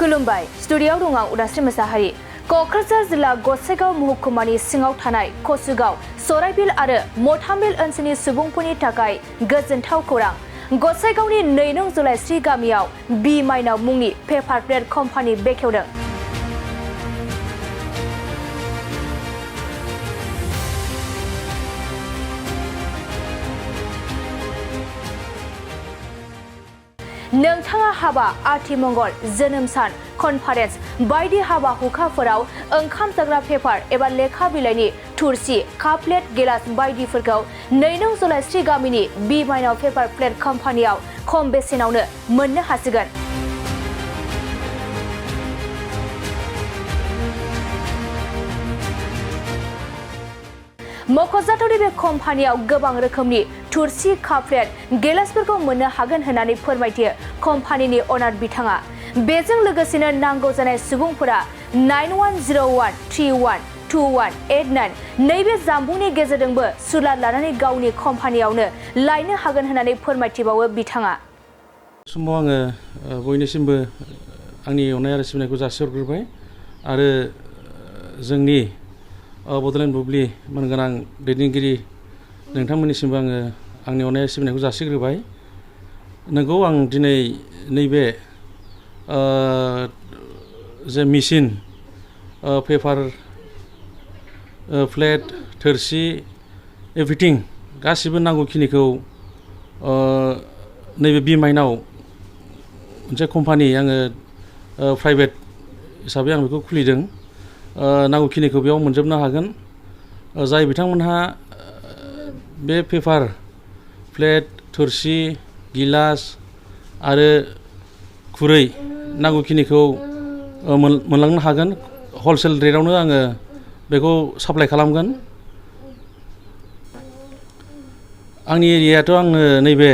खुलुमबाय स्टुडिय'आव दं आं उदास्रि मोसाहारि क'क्राझार जिल्ला गसाइगाव महकुमानि सिङाव थानाय कसुगाव सराइबिल आरो मथामबिल ओनसोलनि सुबुंफोरनि थाखाय गोजोनथाव खौरां गसाइगावनि 2 नं जलायस्रि गामियाव बि माइनाव मुंनि पेपार प्लेट कम्पानि बेखेवदों। नोंथाङा हाबा आथिमंगल जोनोम सान कनफारेन्स बायदि हाबा हुखाफोराव ओंखाम जाग्रा पेपार एबा लेखा बिलाइनि थुरसि काप प्लेट गिलास बायदिफोरखौ 2 नं जलायस्रि गामिनि बि माइनाव पेपार प्लेट कम्पानियाव खम बेसेनावनो मोननो हासिगोन। मख'जाथावदि बे कम्पानियाव गोबां रोखोमनि थुरसि काप प्लेट गिलासफोरखौ मोननो हागोन होननानै फोरमायथियो कम्पानिनि अनार बिथाङा। बेजों लोगोसेनो नांगौ जानाय सुबुंफोरा 9101312189 नैबे जामबुंनि गेजेरजोंबो सुलाद लानानै गावनि कम्पानियावनो लायनो हागोन होननानै फोरमायथिबावो बिथाङा। समाव आङो बयनिसिमबो आंनि अननाय आरो सिबिनायखौ जासिहरग्रोबाय आरो जोंनि बड'लेण्ड बुब्लि मानगोनां दैदेनगिरि नोंथांमोननिसिमबो आङो आंनि अननाय सिबिनायखौ जासिग्रोबाय। नोंगौ आं दिनै नैबे जे मेचिन पेपार प्लेट थोरसि एभ्रिथिं गासिबो नांगौखिनिखौ नैबे बि माइनाव मोनसे कम्पानि आङो प्राइभेट हिसाबै आं बेखौ खुलिदों। नांगौखिनिखौ बेयाव मोनजोबनो हागोन। जाय बिथांमोनहा बे पेपार प्लेट थोरसि गिलास आरो खुरै नांगौखिनिखौ मोनलांनो हागोन। हलसेल रेटआवनो आङो बेखौ साप्लाइ खालामगोन। आंनि एरियायाथ' आङो नैबे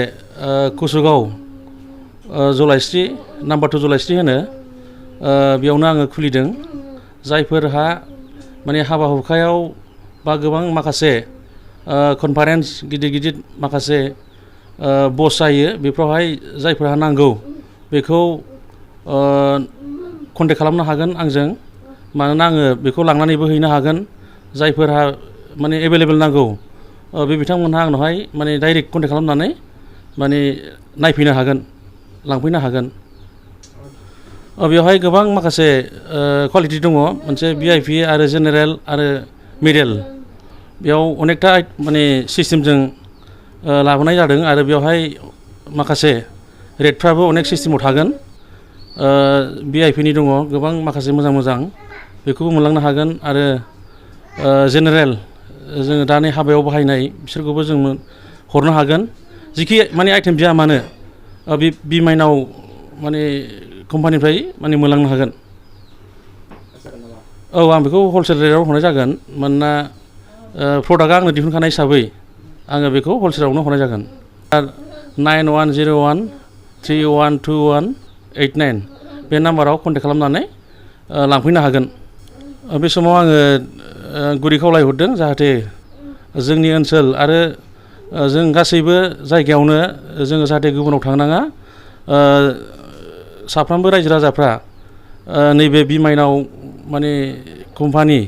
कसुगाव जलायस्रि नाम्बार 2 जलायस्रि होनो बेयावनो आङो खुलिदों। जायफोरहा माने हाबा हुखायाव बा गोबां माखासे कनफारेन्स गिदिर गिदिर माखासे बस जायो बेफोरावहाय जायफोरहा नांगौ बेखौ कन्टेक्ट खालामनो हागोन आंजों। मानोना आङो बेखौ लांनानैबो हैनो हागोन। जायफोरहा माने एभेलेबेल नांगौ बे बिथांमोनहा आंनावहाय माने डाइरेक्ट कन्टेक्ट खालामनानै माने नायफैनो हागोन लांफैनो हागोन। बेवहाय गोबां माखासे कुवालिटि दङ। मोनसे VIP आरो जेनेरेल आरो मिडेल बेयाव अनेकथा माने सिस्टेमजों लाबोनाय जादों आरो बेवहाय माखासे रेटफ्राबो अनेक सिस्टेमाव थागोन। VIPनि दङ गोबां माखासे मोजां मोजां बेखौबो मोनलांनो हागोन आरो जेनेरेल जोङो दा नै हाबायाव बाहायनाय बिसोरखौबो जों हरनो हागोन। जिखि माने आइटेम जाया मानो बि माइनाव माने कम्पानिनिफ्राय माने मोनलांनो हागोन। औ आं बेखौ हलसेल रेटआव हरनाय जागोन। मानोना प्रडाक्टआ आंनो दिहुनखानाय हिसाबै आङो बेखौ हलसेलावनो हरनाय जागोन। 9101312189 बे नाम्बाराव कन्टेक्ट खालामनानै लांफैनो हागोन। बे समाव आङो गुरै खावलायहरदों जाहाथे जोंनि ओनसोल आरो जों गासैबो जायगायावनो जोङो जाहाथे गुबुनाव थांनाङा। साफ्रोमबो रायजो राजाफ्रा नैबे बि माइनाव माने कम्पानि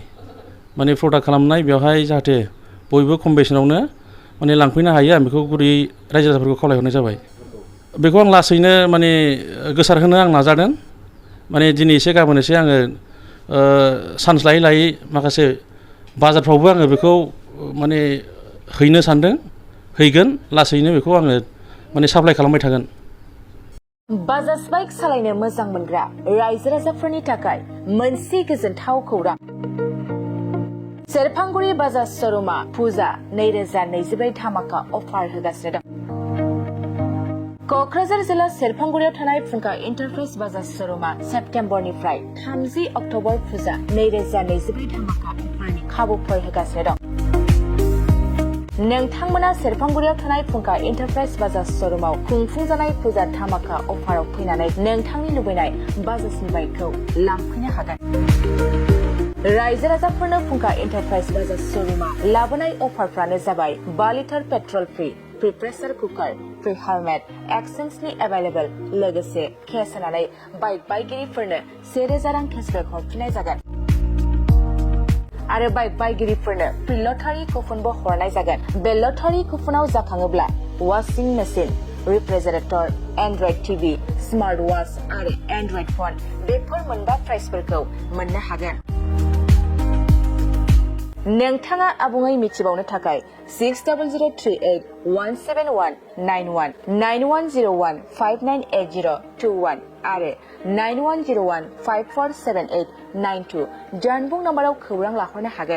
माने प्रडाक्ट खालामनाय बेवहाय जाहाथे बयबो खम बेसेनावनो माने लांफैनो हायो। आं बेखौ गुरै रायजो राजाफोरखौ खावलायहरनाय जाबाय। बेखौ आं लासैनो माने गोसारहोनो आं नाजादों। माने दिनै एसे गाबोन एसे आङो चान्स लायै लायै माखासे बाजारफ्रावबो आङो बेखौ माने हैनो सानदों हैगोन लासैनो बेखौ आङो माने साप्लाइ खालामबाय थागोन। बाजाज बाइक सालायनो मोजां मोनग्रा रायजो राजाफोरनि थाखाय मोनसे गोजोनथाव खौरां। सेरफांगुरि बाजाज श'रुमा फुजा 2022 धामाका अफार होगासिनो दं। क'क्राझार जिल्ला सेरफांगुरियाव थानाय फुंखा एन्टारप्राइज बाजाज श'रुमा सेप्तेम्बरनिफ्राय 30 अक्ट'बर फुजा 2022 धामाका अफारनि खाबुफोर होगासिनो दं। नोंथांमोना सेरफांगुरियाव थानाय फुंखा एन्टारप्राइज बाजाज श'रुमाव खुंफुंजानाय फुजा धामाका अफाराव फैनानै नोंथांनि लुबैनाय बाजाजनि बाइकखौ लांफैनो हागोन। रायजो राजाफोरनो फुंखा एन्टारप्राइज बाजाज श'रुमा लाबोनाय अफारफ्रानो जाबाय 5 litre petrol free pressure cooker free helmet एक्सचेन्जनि एभेलेबल लोगोसे केस होनानै बाइक बायगिरिफोरनो 1000 रां केसबेक हरफिननाय जागोन आरो बाइक बायगिरिफोरनो फ्रि लटारि कुपनबो हरनाय जागोन बे लटारि कुपनाव जाखाङोब्ला washing machine refrigerator Android TV smart watch आरो एन्ड्रइड फन बेफोर मोनबा प्राइजफोरखौ मोननो हागोन नोंथाङा आबुङै मिथिबावनो थाखाय 6038171919 9101598021 आरो 9101547892 जानबुं नाम्बाराव खौरां लाहरनो हागोन